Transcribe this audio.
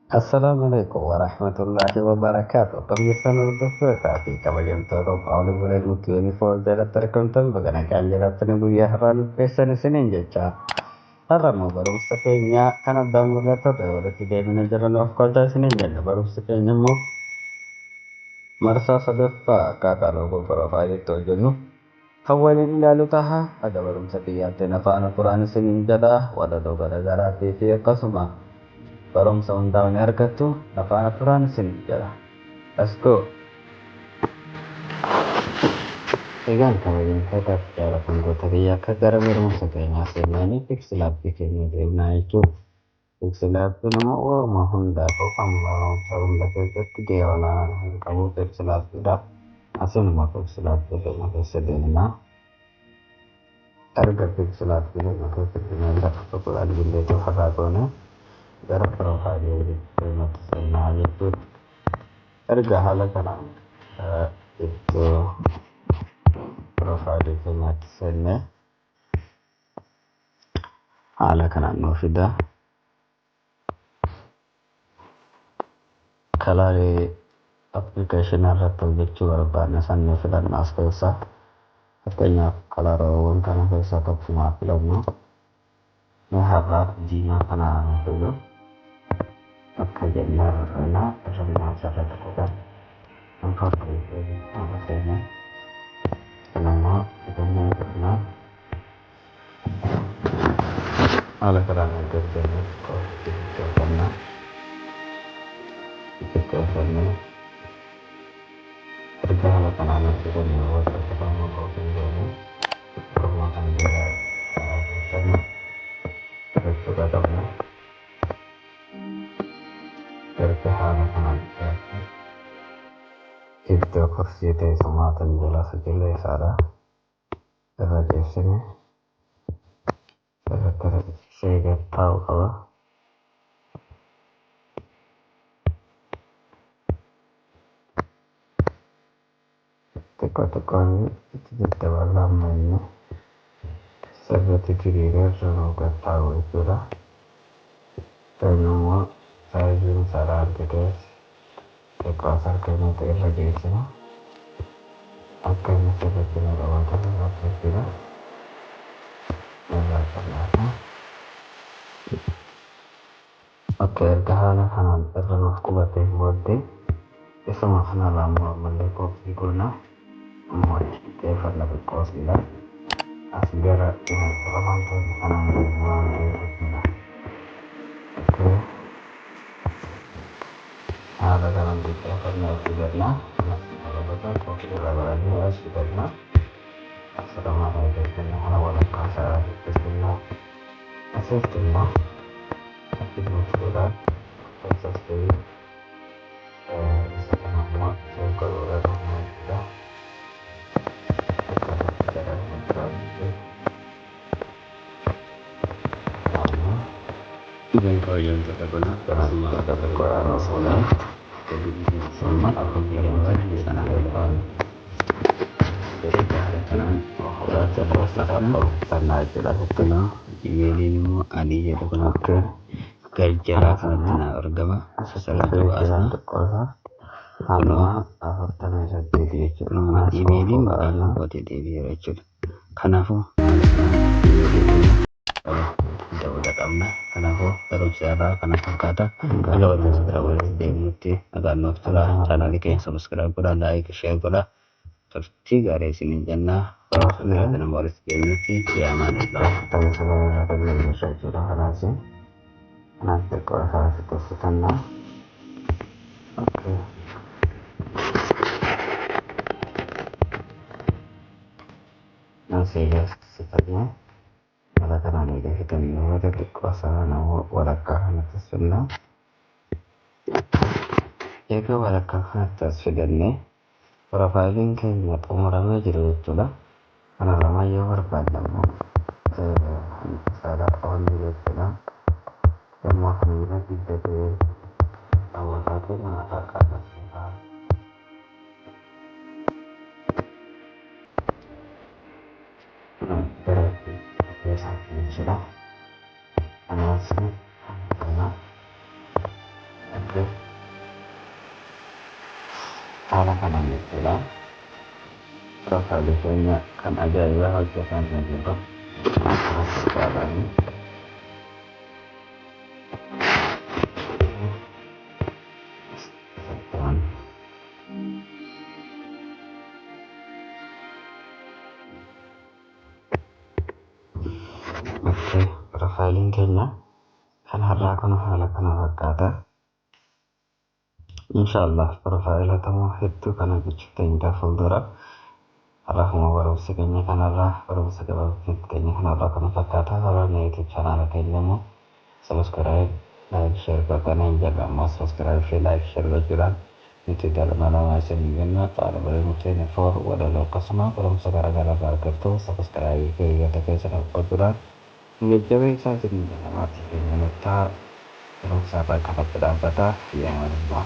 Assalaamu alaikum warahmatullahi wabarakaatu. Akkam jirtan, hordoftoota fi kabajamtoota Paawuli Buleen 24 jalatti argamtan? Baga nagaan jiraattanii guyyaa har'aa lubbeessan isiniin jecha. Har'a immoo barumsa keenya kan addaan mul'atu walitti deebinee jirra, nuuf kolchaa isiniin jenna. Barumsi keenya immoo marsaa sadaffaa akkaataa loogoo piroofaayiliitti hojjennu kan waliin ilaalu taha. Haga barumsa kiyyaatti na faana turaan isiniin jedha. Walaloo garaagaraatii fi akkasuma barumsa hundaa ni argattu, na faana turaan isiniin jedha. Let's go! Egaan kabajamtootaa fi jaalatamtoota kiyya, akka gara barumsa keenyaa seenanii PixelLab keenya deemnaa jechuudha. PixelLab immoo waanuma hundaafuu kan barumsa hunda keessatti gahee olaanaa kan qabu PixelLabidha. Asinuma PixelLab keenya keessa deemnaa. Erga PixelLab keenya keessa deemnee lafa tokko bilbilee ofirraa goone, gara piroofaayilii keenyatti seenaa jechuudha. Erga haala kanaan iddoo piroofaayilii keenyaatti seennee, haala kanaan nuu fida. Kalarii appilikeeshinii irratti hojjechuu barbaanne san ni filanna as keessaa. Fakkeenyaaf, kalaroowwan kana keessaa tokkumaa filannu. Mee har'aaf diimaa kana haa filu. Akka jennee irra irra asirratti godhan. Haala seenee. Kun immoo fidannee dhufnaa. Haala kanaan erga fidannee, xiqqoo xixiqqeeffannaa. Xixiqqeeffannee, erga haala kanaan hojjetannee booda, akkasuma koopiin goonee xiqqooma kan jala geessanna jechuudha qabna. Erga haala kanaan dhiyaate, iddoo kursii teessumaa tan jala sagalee isaadha. Irra geessine irratti seegee taa'uu qaba. Xiqqoo xiqqoon itti daddabala amma inni sirriitti diriiree irra nuu gad taa'u jechuudha. Inni immoo saayiziin isaa argatees xiqqoo as harka irra geessina. Akka inni sirriitti nu qabatu irratti jechuudha. Irraa qal'aata. Akka erga haala kanaan irra nuuf qubatee booddee, isuma kanarraa immoo ammallee kooppii goona. Ammoo achi xiqqeeffanna xiqqoo siidha. As gara wantoota kanaan waan ta'eef jechuudha. Okay. Haala kanaan xiqqeeffannee as fidanna. Kooppii irraa godhannee as fidanna. Asirraa eegganna kana walakkaa isaa xiqqeessinna. Asitti immoo achi gochuudhaan keessas ta'ee isa kana immoo save godhuudhaan jechuudha. Akkasatti gara fuulduraatti. Egaan kabajamtoota kun akkasuma fuula Amma sana kanaan jechuudha. Imeeliin immoo adii jedhu kun garjaraa kanatti na argama. Sagal tuqaasna. Amma 48 jechuudha. Imeeliin maqaa kootii deebi'eera jechuudha. Kanaafuu haala kanaan imeelii keenya ta'uu qabna. Kanaafuu barumsi irraa kana fakkaata. Haga barumsa biraa walitti deebinutti nagaan nuuf tura. Chaanaalii keenya subscribe godhaa, like, share godhaa. Turtii gaarii isiniin jenna. Barumsa biraatti nama walitti deebinutti yaa amaanillah. 49 irraa kan jechuudha. Kanaas kanaaf xiqqoo isaa xiqqeessifannaa. Okay. Asii xiqqeessifannaa. Haala kanaan egaa fixannee booda, xiqqoo isaa nama walakkaa kanatti as fidna. Egaa walakkaa kanatti as fidannee, piroofaayiliin keenya xumuramee jiru jechuudha. Kana lamaan yoo barbaadne immoo isaadha oolni jechuudha. Yommuu kana bira guddatee hawwataa ta'e kana fakkaata. Gara jechuudha. Kanaaf kana Kanaan jechuudha. Piroofaayilii keenya kan ajaa'ibaa hojjetan jirru. Kana fakkaatanii. Okay, piroofaayiliin keenya kan har'aa kun haala kana fakkaata. Inshaallah piroofaayilota immoo hedduu kan hojjechuu danda'a fuuldura. Har'aafuma barumsa keenya kanarraa, barumsa gabaabaa keenya kanarraa kana fakkaata. Sabaabni YouTube chaanaala keenya immoo subscribe, like, share godhanii hin jedhu, ammoo subscribe fi like, share gochuudhaan nuti galma lama isin jenna xaala barumsa foor walaloo akkasuma barumsa garaagaraa irraa argattu. Subscribe fi hiriyoota keessan gochuudhaan jajjabeessaa isin jenna. Maatii keenya nuttaa barumsa irraa kanatti dhaabbata. Yaa Allah.